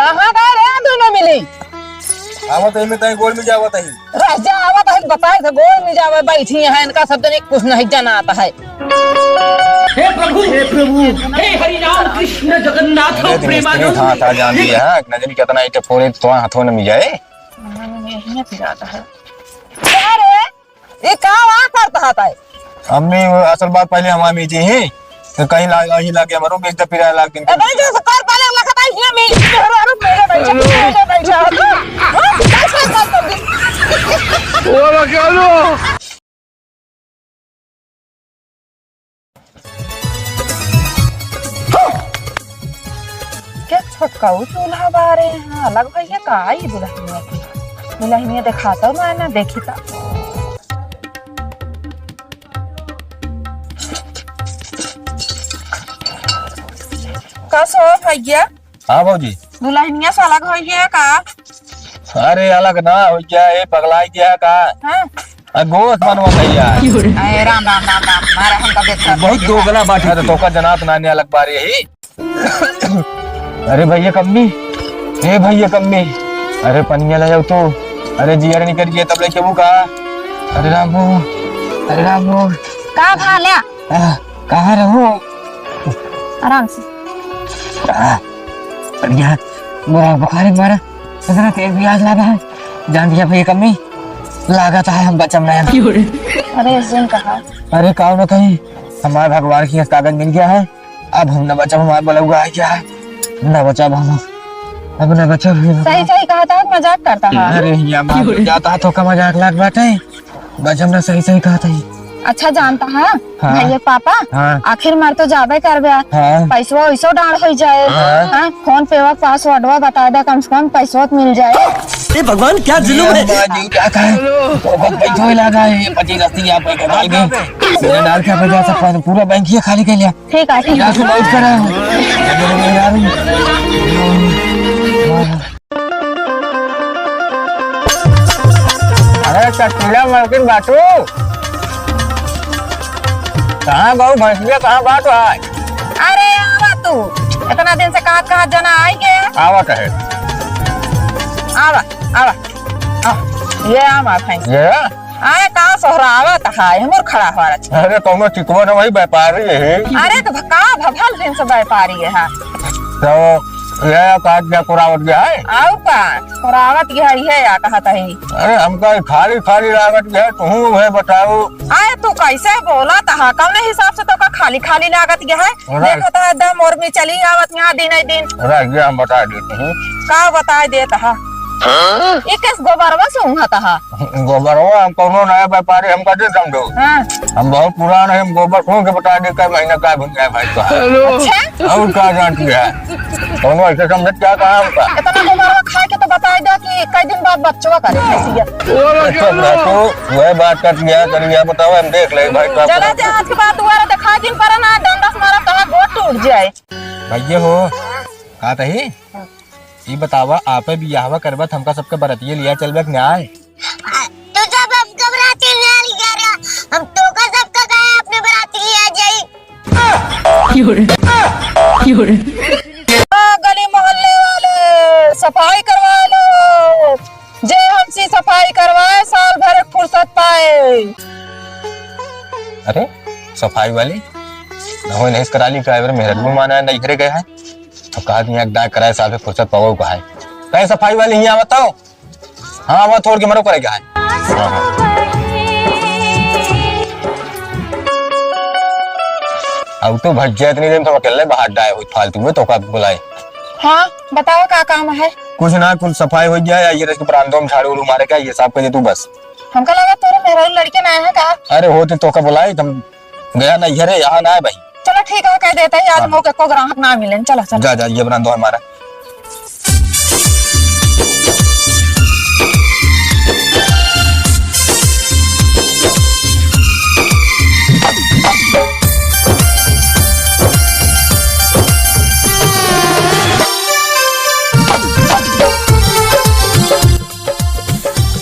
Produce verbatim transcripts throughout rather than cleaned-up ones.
कहाँ गए रे दोनों मिली? आवत ही, मैं तहीं गोड़ में जावत ही। रह जा, आवत ही, बताए थे गोड़ में जावे, बैठी हैं, इनका सब जने कुछ नहीं जनात है। हे प्रभु, हे प्रभु, हे हरि राम कृष्ण जगन्नाथ अरे, दिन इसने प्रेमानंद। हाथ आ जान दिया है, न जाने कितना ईंटे फोड़े तो हाथों में मिल जाए। यही ना पिराता है। क्या रे? ये का वा करत हत है? अम्मी, वो असल बात पहले हमार मीजी ही, तो कहीं लाग, यही लागे हमरो बीच दे पिराए लाग दिन। अबे जो कर पहले लखत है, ये मी, मेरे, मेरे बैठा, मेरे बैठा हो तो। हाँ, कैसे कर तुम? वो क्या लो? क्या छोटकाऊ चूल्हा बारे हैं, अलग भैया का आई दुल्हनिया की। दुल्हनिया दिखाता हूँ मैं ना, देखी ता। का सो भैया? हाँ भौजी। दुल्हनिया से अलग होइए का? अरे अलग ना हो गया, ये पगलाई गया का? हाँ। आ, गोश बनवा भैया। अरे राम, राम, राम, राम, मारा हमका देख कर। बहुत दोगला बात है, तो तोका जनात नाने अलग बारी है। अरे भैया कम्मी, ए भैया कम्मी, अरे पनिया ले जाओ तो। अरे जियर निकल गया तब लेके वो का? अरे रामू, अरे रामू। का भा ल्या? आ, कहाँ रहो? आराम से। आ, बढ़िया। मोरा बुखार मारा, इतना तेज प्यास लगा है। जान दिया भैया कम्मी, लागत है हम बचम नहीं। अरे सुन कहा। अरे काव न कहीं, हमारे भगवान की कागज मिल गया है। अब हम न बचब, हमार बलौआ आ गया है। न बचब हम, अब न बचब हम। सही सही कहत है, मजाक करत है। अरे हिया मार जात है, तोका मजाक लाग बाटे। बचब न, सही सही कहत है। अच्छा जानत है, हाँ। भैया पापा, हाँ। आखिर मार तो जाबे करबे। हाँ। पैसवा वैसो डाँड़ होइ जाए। हाँ। हाँ, फोन पे वा पासवर्डवा बता दे, कम से कम पैसवा तो मिल जाए। हे भगवान, क्या जुलुम है। ये बात नहीं क्या था? तो बहुत पैसा लगा है, ये पच्चीस अस्सी या पैसा डाल के। मेरा डाल के पैसा सब पूरा बैंक ही खाली कर लिया। ठीक है, ठीक है। अरे चटकीला मलकिन बाटू, कहाँ बाऊ भैंसिया, कहाँ बाटू आज? अरे आवा तू, इतना दिन से कहत कहत जना आई के। आवत है। आवा, आवा, आ, ये आवा भैंस। ये? अरे का सोहरावत है, हमर खड़ा हो रहा। अरे कौनो चिकवा न वही व्यापारी है। अरे तो का भभल दिन से व्यापारी है। तो ये काट गया, कुरावत गया है? आउ का, कुरावत गया है, ये या कहत है। अरे हमका खाली खाली लागत गया है, तू है बताओ। अरे तू कैसे बोलत है, कौन हिसाब से तोका खाली खाली लागत गया है? अरे। देखत है दम और में चली आवत यहाँ दिन है दिन। अरे ये हम बता देते हैं। का बताए देत है? हाँ? ये किस गोबरवा से उंघत है? गोबरवा हम कौनो नया व्यापारी, हमका दे समझो। हाँ। हम बहुत पुरान है, हम गोबर सूंघ के बता दे, कई महीना का भूल जाए भाई का। अच्छा? और का जानती है? कौनो ऐसे समझत क्या कहा हमका? इतना गोबरवा खाए के तो बताए दे कि कई दिन बाद बच्चवा करे भैंसिया। तो बात तो वह बात कर लिया, कर लिया, बताओ, हम देख ले भाई का। चला जा, आज के बाद दोबारा दिखा दिन पर ना, डंडा से मारा, कहाँ गोड़ टूट जाए। भैया हो, का तही? ई बतावा, आपे बियाहवा करबा त हमका सबके बरतिये लिया चलबे कि नाय? तू सब हमका बराती लिया लिया रे, हम तोका सबका काहे अपने बराती लिया जाई? क्यों रे? क्यों रे? ओ गली मोहल्ले वाले, सफाई करवा लो। जे हमसे सफाई करवाए, साल भर एक फुर्सत पाए। अरे, सफाई वाली, न हो नहीं करा ली, का मेहरत भी माना है, नहीं घरे गया है। तो कहा दिया, "दाय कराए, साल भर फुर्सत पाओ," कहा है। कहे, "सफाई वाली, यहाँ बताओ।" हाँ, वहाँ थोड़ के मरो करे, कहा है। हाँ, हाँ। अब तो भैया इतनी देर में तो अकेले बाहर डाय हुई फालतू में, तो का बुलाए? हाँ, बताओ का काम है? कुछ ना, कुल सफाई हो गया है, ये रस के बरामदों में झाड़ू उड़ू मारे का, ये साफ कर दे तू बस। हमका लगा तोरे मेहरारू लड़के ना आए हैं का? अरे होते तो का बुलाए, तुम गया ना, ये रे, यहाँ ना आए भाई। चलो ठीक है, कह देते हैं, आज हाँ। मौके को ग्राहक ना मिले, चलो, चलो। जा, जा, ये बरामदों हमारा।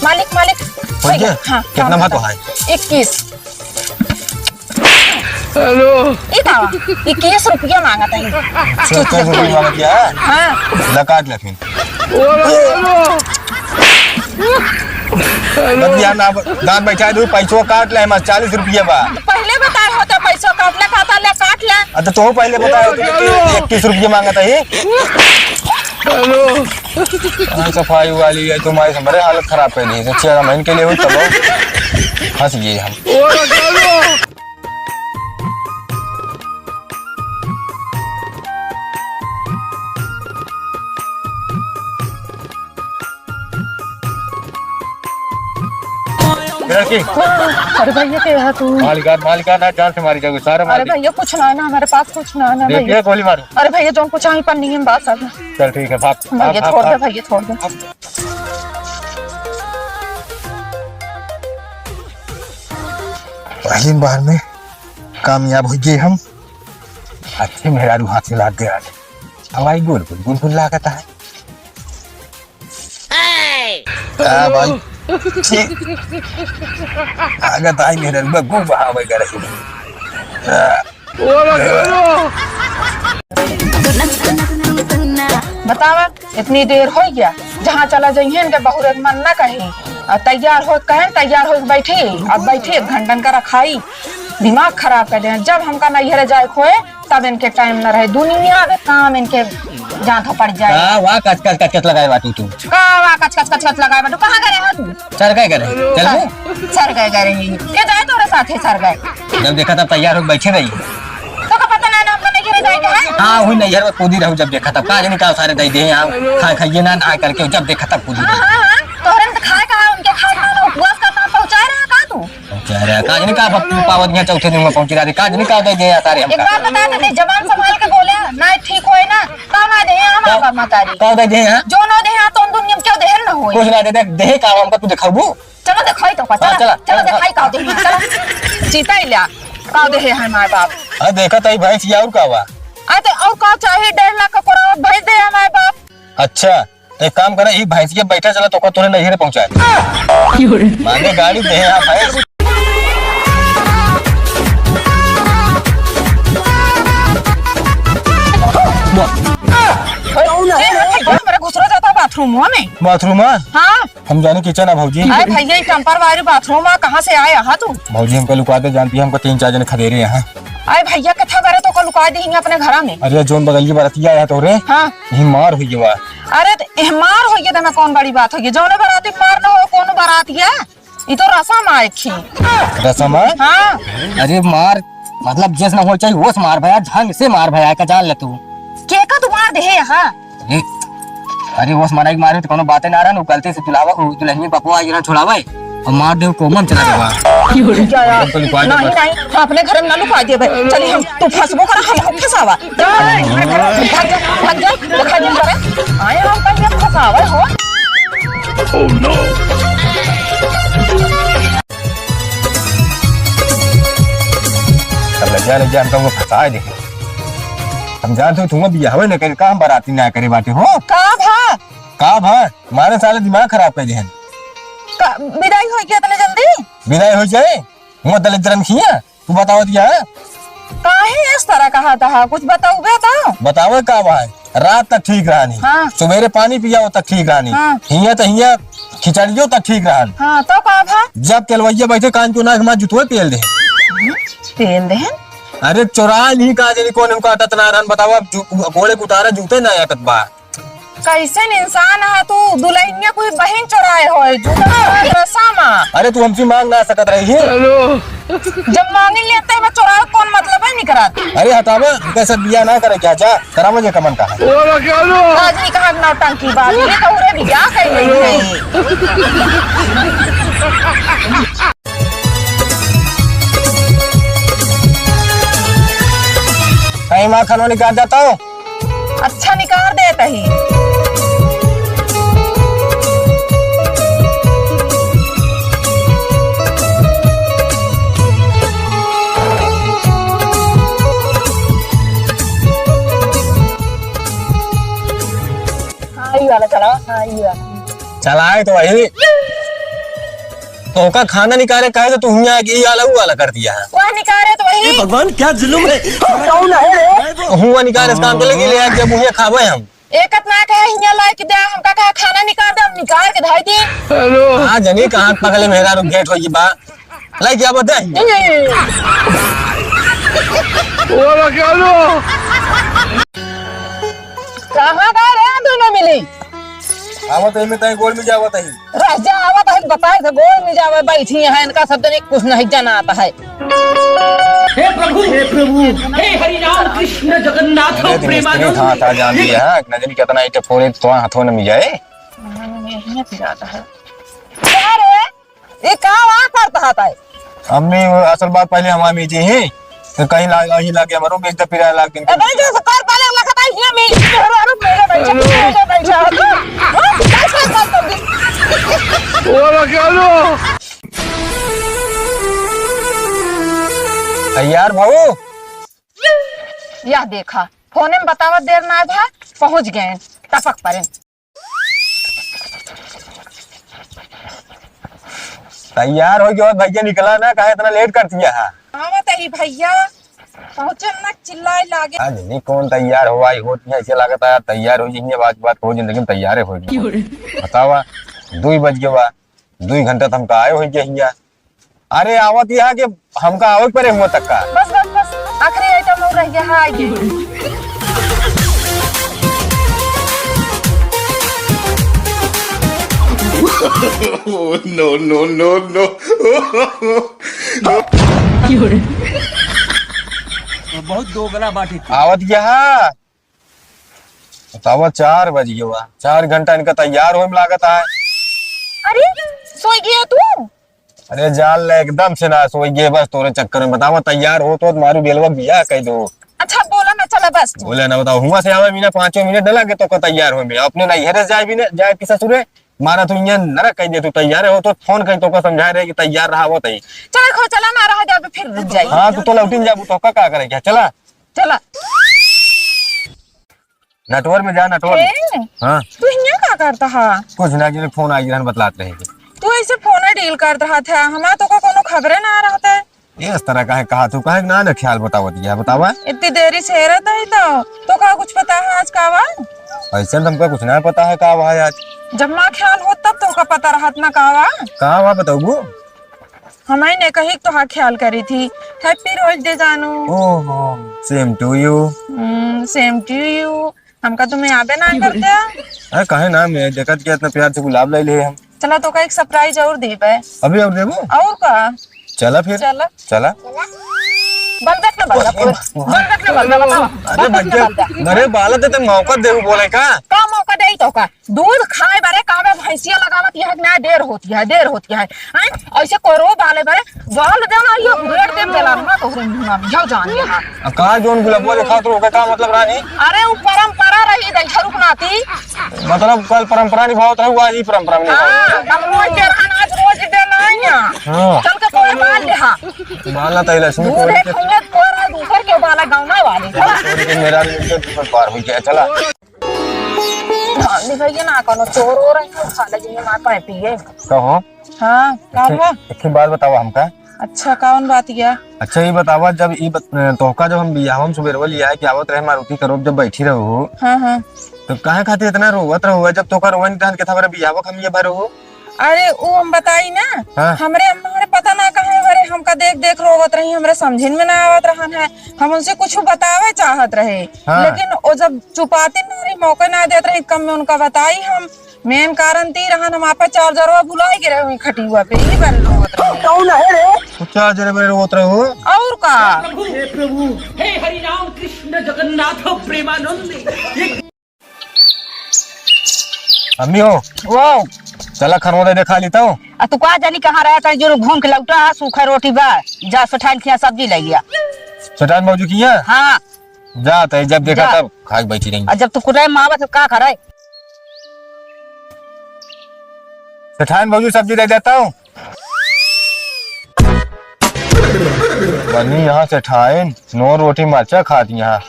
मालिक, मालिक, हो गया? हाँ, कितना काम भाव खत्म। है? इक्कीस। हेलो। ई का बा? इक्कीस रुपया मांगत है। अच्छा, इक्कीस रुपया मांगत है? हाँ। ला काट ले फिर। ओ, हेलो। बतिया ना, दांत बैठा दू, पैसवा काट ले, हमार चालीस रुपया बा। पहले बताए होते पैसवा काट ले, खाता ले काट ले। अच्छा, तो पहले बताए होते कि इक्कीस रुपया मांगत है। हेलो। हाँ, सफाई वाली है, तुम्हारी से बड़े हालत खराब कर दी। तो चेहरा महीन के लिए हुई तब फंस गए हम। ओ, हेलो। लड़की। अरे भैया, के है तू? मालिकार, मालिकार ना, जान से मारी जाओगे, सारे अरे मार दे। भैया, कुछ ना है ना, हमारे पास कुछ ना है ना देखिए, भैया। गोली मारो। अरे भैया, जौन कुछ आई पन्नी में बात सब। चल ठीक है, भाग, भैया, भाग, भाग, छोड़ दे, भाग। भैया, छोड़ दे। पहली बार में कामयाब हो गए हम। अच्छे मेहरारू हाथ से लाग गया। हवाई गोल गोल गोल गोल लागत है। आ भाई। छी। लागत है मेहरारू बग्गू बहावे करे। आ। बतावा, इतनी देर हो गया, जहाँ चला जाइए इनके बहुरे के मन ना कही। और तैयार हो कहे, तैयार हो के बैठी, अब बैठी एक घंटन का रखाई, दिमाग खराब कर दे। जब हमका नैहरे जाए खोए, तब इनके टाइम न रहे, दुनिया के काम इनके जांथा पड़ जाए। का वाह कच कच कच कच लगाए बाटू तू? का वाह कच कच कच कच लगाए बाटू? कहाँ गए हो तू? सर गए करे, चल बे। सर गए करे ही। के जाए तोरे साथे सर गए? जब देखा तब तैयार हो बैठे रही। तो का पता ना, ना हमका नैहरे जाए के है? हाँ, वही नैहर में कूदी रहू जब देखा तब। का जानी का सारे दे दे, हम खाए खाइए ना, ना करके जब देखा तब कूदी हाँ, रहू। हाँ, हाँ। तोहरे में तो खाए का, उनके खाए का, उपवास का काम पहुँचाए रहा का तू? पहुँचा रहा, का जाने का भक्ति पावत यहाँ चौथे दिन में पहुँची रहा, का जाने का दे दे यहाँ सारे एक हमका। बात बता दे, जबान संभाल के बोले, ना ठीक होए ना, का ना दे यहाँ हमार का, बाप मतारी। का दे दे यहाँ? जो ना दे यहाँ, तो उन दुनिया में क्यों देहर ना होए? कुछ ना दे दे, देहे का हमका तू दिखाबू? चलो दिखाई तो पता। हाँ, चला, चलो चला, दिखाई का दे, चलो। चीता ही लिया, का दे है हमारे बाप। हाँ, देखा ताई भैंस ये और का हुआ? अरे तो और का चाहे, डेढ़ लाख का कोरा भैंस दे हमारे बाप। अच्छा, तो एक काम करे, ई भैंस के बैठा चला, तोका तोरे नैहरे पहुंचाए। मांगे गाड़ी दे, हाँ, भैंस। ए, ए, ए, मेरा घुसरा जाता बाथरूम में। बाथरूम में? हाँ। हम जाने किचन है भौजी। अरे भैया, ई टेम्परवारी बाथरूम है, कहाँ से आए यहाँ तू? भौजी, हमका लुका दे, जानती है, हमका तीन चार जने खदेरे यहाँ। अरे भैया, कथा करे तो का लुका दी अपने घरा में। अरे, जोन बगल की बरतिया आया तोरे, हाँ। यही मार हुई बा। अरे, त एह मार होइए त ना कौन बड़ी बात होइए, जौने बराती मार न हो, कौन बरातिया? ई तो रसम आए खी। रसम आए? हाँ। अरे मार, मतलब जैस ना हो चाहिए, वोस मार भया, ढंग से मार भया, का जान ले तू। के का तू मार दे है यहाँ? अरे, अरे वोस मारा के मारे तो कोनो बातें ना रहन, उ गलती से दुलावा, उ दुल्हनिया बपुआ आई रहन छोड़ावे, और मार दे कोमम चला देवा। क्या यार? तुमको लुका दे नहीं, बस। नहीं, हम अपने घर में ना लुका दिए भाई। चलिए हम, तू फंसबो करा, हम, हम फंसावा। भाग जा, भाग जा, दिखा दे करे। आए हम कहीं हम फंसावे हो। Oh no! अब लज्जा, लज्जा हमका वो फंसाए देखे। हम जानते हो तुम बियाहवे न करे, का हम बराती ना करे बाटे हो? का भा? का भा? मारे साले दिमाग खराब कर दिहन। का विदाई होई के इतने जल्दी? विदाई हो जाए? मुँह दलिद्रन खिया। तू बतावत क्या है? काहे इस तरह कहा था? कुछ बताउबे तो? बतावे का भाई? रात तक ठीक रहनी। हाँ। सवेरे पानी पियाओ तक ठीक रहनी। हाँ। हिया तो हिया खिचड़ियो तक ठीक रहन। हाँ, तो का भा? जब केलवैया बैठे कान चुना के मार जुतवे पेल दे। पेल दे? अरे चोरा ली का जनी कौन हमको आदत ना रहन बतावा, जू-, घोड़े के उतारा जूते ना आटत बा। कैसन इंसान है तू? दुल्हनिया कोई बहिन चोराए होए, जूता चोराए रसा मा। अरे तू हमसे मांग ना सकत रही है। हेलो। जब मांगी लेते हैं, मैं चोराए कौन मतलब है निकरात? अरे हटावे, हमके सब बिया ना करे क्या? जा, करावे जे कमन का। आज ही कहा नौटंकी बात, ये तो उरे बिया कही नहीं है। कहीं माँ खानो निकाल जाता हो। अच्छा निकार देत ही। हाँ, ई वाला चलाओ, हाँ, ई वाला। चलाए तो वही। तोहका खाना निकारे कहे तो तू हियाँ आके ई आला ऊ आला कर दिया है। वह निकारे तो वही। ए भगवान, क्या जुल्म है। हुआ निकारे इस काम के लगी ले आके जब उहे खाबे हम। एक इतना कहे हियाँ लाइके दे, हमका कहे खाना निकाल दे, हम निकाल के धाई दी। हाँ, जनी कहाँ पगले मेहरारू भेंट होई बा। लाइके आवा दे। कहाँ गए रे दोनों मिली? आवत ही में तई गोड़ में जावत ही। रह जा, आवत ही, बताए थे, गोड़ में जावे, बैठी हैं, इनका सब जने कुछ नहीं जनात है। हे प्रभु, हे प्रभु, हे हरि राम कृष्ण जगन्नाथ अरे, तो मिस्त्री प्रेमानंद। था, था, जान दिया है, इतना दिन कितना इटे फोड़े, तो हाथों न मिल जाए। यही ना पिराता है। क्या रे? ये का वहाँ करता है ताई? अम्मी, वो असल बात पहले हमारे मीजे ही, तो कहीं लाग, यहीं लाग गया, मरो, बेच दे, फिर आए लाग दिन। ए, भाई, जो कर पाले, लगा ताई, ये मी, मेरे, मेरे, मेरे, बैठा, मेरे, बैठा, हाँ? हाँ? कैसे कर तुम भी? वो क्या लो? यार भाऊ। यह देखा, फोने में बतावत देर ना था, पहुँच गए टपक परे। तैयार हो गया भैया, निकला ना, काहे इतना लेट कर दिया है? आवत ही भैया, पहुँचन ना चिल्लाए लागे। आज नहीं कौन तैयार हो आई होती है, ऐसे लागत है यार, तैयार हो जाइए, बात बात हो जिंदगी में तैयार हो गई। बतावा, दुई बज गया, दुई घंटा तो हमका आए हो गया हिया। अरे आवत यहाँ के हमका आवे के परे हुआ तक का। बस, बस, बस, आखिरी आइटम और रह गया है, आइए। Oh, no, no, no, no। बहुत दोगला बाटे तू। आवत यहाँ। बतावा, चार बज गया बा, चार घंटा इनका तैयार होए में लागत है। अरे, सोई गया तू? अरे जान ले, एकदम से ना सोई गए, बस तोरे चक्कर में। बतावा, तैयार हो तो मारू बेलवा बियाह कह दो। अच्छा, बोला ना, चला बस। बोले ना, बताओ, हुआ से आवे बिना पाँचों मिनट न लगे तोका तैयार होए में। अपने नैहरे से जाए बिना, जाए कि ससुरे, मारा तू इहाँ नरक कह दे, तू तैयार हो तो फोन कहीं तोका समझा रहे कि तैयार रहा वो तई। चल खो, चला ना रहा जाबे, फिर रुक जाई। हाँ, तू तो लौटिन जाबू, तोका का करे क्या? चला। चला। नटवर में जा, नटवर में। ए, हाँ। तू हियाँ का करता हा? कुछ ना, कि फोन आई रहन बतलात रहे थे। तू ऐसे फोन डील करत रहत है, हमार तोका कोनो खबरे ना रहत है। ये इस तरह का है कहा तू, काहे ना, ना ख्याल बतावत गया, बतावा। इतनी देरी से रहत है तो, तोका कुछ पता है आज का बा? ऐसे तो हमका कुछ ना पता है का बा आज। जब माँ ख्याल हो तब तोका पता रहत ना का बा। का बा बताऊ? हमारी ने कही तोहार ख्याल करी थी। Happy Rose Day जानू। ओहो, same to you। हम्म, same to you। हमका तुम्हें यादे ना करते। अरे काहे ना, मैं देखत के इतना प्यार से गुलाब लाई ले हम। चला तोका एक surprise और दी बे। अभी और देबू? और का? चला फिर। चला। चला। बंद रख ना, बंद रख। बंद रख ना, बंद रख, बताओ। अरे बंद रख ना, भैया, बंद रख। अरे बाला दे, ते मौका देबू बोले का? का मौका दे तोका? दूध खाए बरे कहबे भैंसिया लगावत यह ना, देर होती है, देर होती है। हैं? ऐसे करो बाले बरे, बाल देना ये हुरेड़ दे बेला ना तोहरे मुंह में, जाओ जान यहाँ। आ, का जोन गुलबुआ दिखात रहो, का मतलब रानी? अरे वो परंपरा रही दैठा रुक नाती। मतलब कल परंपरा निभावत रहो, आज ही परंपरा निभावत रहो। हाँ, कल रोज दे रहन, आज रोज दे नहीं है। हाँ। चल के तोरे बाल ले हाँ। बाल ना तैला सुन दूध है, खंगत तोरा दूसर के बाला गाँव ना वाले। छोड़ के मेरा भी उनके ऊपर पार हो गया, चला। हाँ, निकलिए ना, कोनो चोर हो रहे हैं, खा ले, जिन्हें मार पाए पिए। कहो। हाँ, का एक, हुआ? एक ही बात बतावा हमका। अच्छा, कौन बात या? अच्छा, ये बतावा, जब ये बत-, तोहका जब हम बियाह में सुबेरवा लिया है कि आवत रहे मारुति करो, जब बैठी रहो, हाँ, हाँ। तो काहे खातिर इतना रोवत रहो, जब तोहका रोवे नहीं तहन के था बियाह हम ये भरो हो? अरे, वो हम बताई ना, हाँ। हमरे अम्मा रे पता ना कहाँ, अरे, हमका देख देख रोवत रही, हमरे समझिन में ना आवत रहन है, हम उनसे कुछ बतावे चाहत रहे, हाँ। लेकिन वो जब चुपाती ना रही, मौका ना देत रही, कम में उनका बताई हम। मेन कारण ती रहन, हम आपा चार्जरवा भुलाई के रहे खटियुआ पे, ई बारे रोवत रहे। कौन है रे? तो चार्जर पे रोवत रहो। और का? हे प्रभु, हे प्रभु, हे हरि राम कृष्ण जगन्नाथ प्रेमानंद। ये अम्मी हो। वो। चला खरवा दे देखा ली तो। आ तू का जानी कहाँ रहा था, जो घूम के लौटा, सूखा रोटी बा, जा सेठाइन खिया सब्जी ले लिया। सेठाइन बाबूजी किया? हाँ। जा, तै जब देखा जा। तब खाए बैठी रही। आ जब तू कुटाई में आवत, का करे? सेठाइन भौजी सब्जी दे देता हूँ। बनी यहाँ सेठाइन, नौ रोटी मरचा खात यहाँ।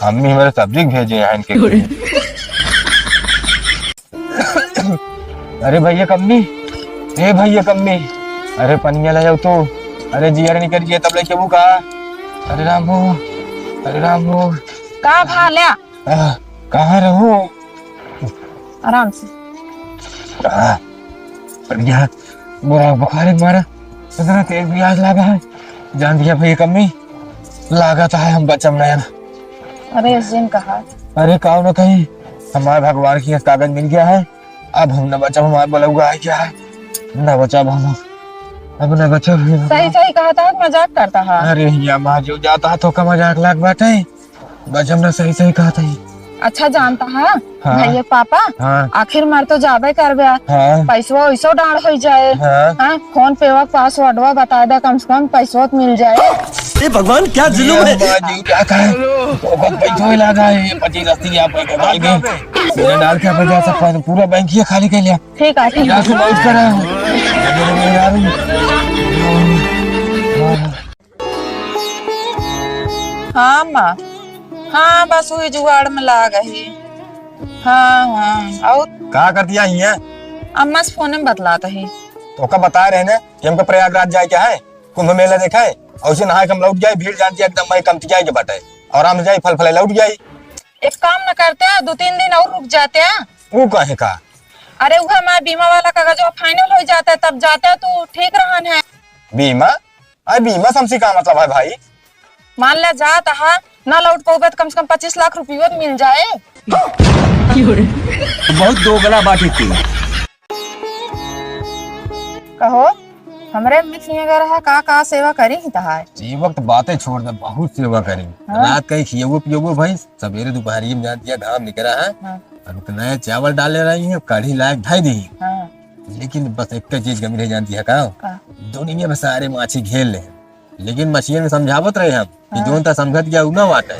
अम्मी हमारे सब्जी भेजे हैं इनके लिए। अरे भैया कम्मी, ए भैया कम्मी, अरे पनिया ले जाओ तो। अरे जियर निकर जिए तब लेके वो का। अरे राम हो, अरे राम हो। का भा ल्या? आ, कहाँ रहू? आराम से। आ, बढ़िया। मोरा बुखार है मारा। इतना तेज प्यास लागा है। जान दिया भैया कमी। लागत है हम बचम नया। अरे जिन कहा। अरे काव न कहीं। हमारे भगवान की कागज मिल गया है। अब हम न बचब, हमार बलौआ आ गया है। न बचब हम। अब न बचब। सही सही कहत है, मजाक करत है। अरे हिया माँ जो जात है तो का मजाक लाग बाटे। बचब न, सही सही कहत है। अच्छा जानत है, हाँ। भैया पापा, हाँ। आखिर मार तो जाबे करबे। हाँ। पैसवा वैसो डांड हो जाए। हाँ। हाँ, फोन पे वा पासवर्डवा बता दे, कम से कम पैसवा तो मिल जाए। ए भगवान, क्या जुलुम है। माँ जी, क्या कहे? तो बहुत पैसा ही लगा है, ये पच्चीस अस्सी हजार पैसा डाल के। मेरा डाल के अपन जा सकता है, पूरा बैंक ही खाली कर लिया। ठीक है, ठीक है। यहाँ से लौट कर आया हूँ। हाँ माँ, हाँ बस वही जुगाड़ में लाग ही। हाँ हाँ, और का करती आई है? अम्मा से फोन में बतलात ही। तो का बता रहे ने कि हमको प्रयागराज जाए क्या है, कुंभ मेला देखा है, और उसे नहा के हम लौट गए, भीड़ जानती है एकदम, मैं कमतिया के बाटे, आराम से जाए, फल फले लौट गए। एक काम न करते, दो तीन दिन और रुक जाते। वो काहे का? अरे वो हमारे बीमा वाला कागज वो फाइनल हो जाता है, तब जाते तो ठीक रहन है। बीमा? अरे बीमा से हमसे का मतलब है भाई? मान ले जात हा, ना लौट पउबे तो कम से कम पच्चीस लाख रुपयो तो मिल जाए। बहुत दोगला बात है तू। कहो, हमरे अम्मी के हियां गए रहा, का का सेवा करी ही तहार? सेवा तो बातें छोड़ दे, बहुत सेवा करी। हाँ। रात का ही खियबो पियबो भाई, सवेरे दोपहरिया में जान दिया घाम निकरा है। हाँ। और उतना चावल डाले रही है, कढ़ी लायक ढाई दी। हाँ। लेकिन बस एक चीज कमी रह जाती है का? का? दुनिया में सारे माछी घेर ले, लेकिन मछियन में समझावत रहे हम कि हाँ। जोन ता समझत गया उ ना वाटे।